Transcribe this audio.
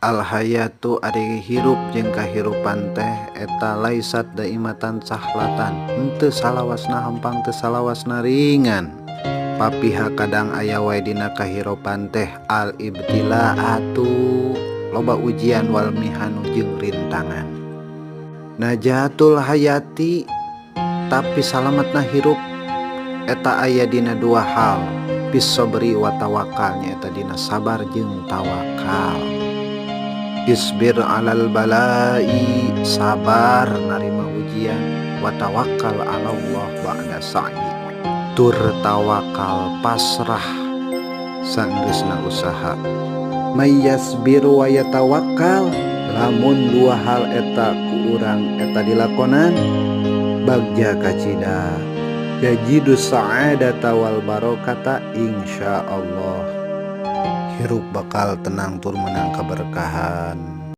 Al hayatu ari hirup jeung kahirupan teh eta laisat daimatan sahlatan, henteu salawasna hampang, teu salawasna ringan. Papiha kadang aya wae dina kahirupan teh al ibtilaatu, loba ujian, wal mihanu jeung rintangan. Najatul hayati, tapi salametna hirup eta aya dina dua hal, fis sobri wa tawakal, nyaeta dina sabar jeung tawakal. Isbir alal balai, sabar narima ujian, wa tawakal ala Allah ba'da sa'i, tur tawakal pasrah sanggeusna usaha. May yasbir wa yatawakkal, lamun dua hal eta ku urang eta dilakonan, bagja kacida yajidu sa'adata wal barokata, insyaallah hirup bakal tenang tur menang keberkahan.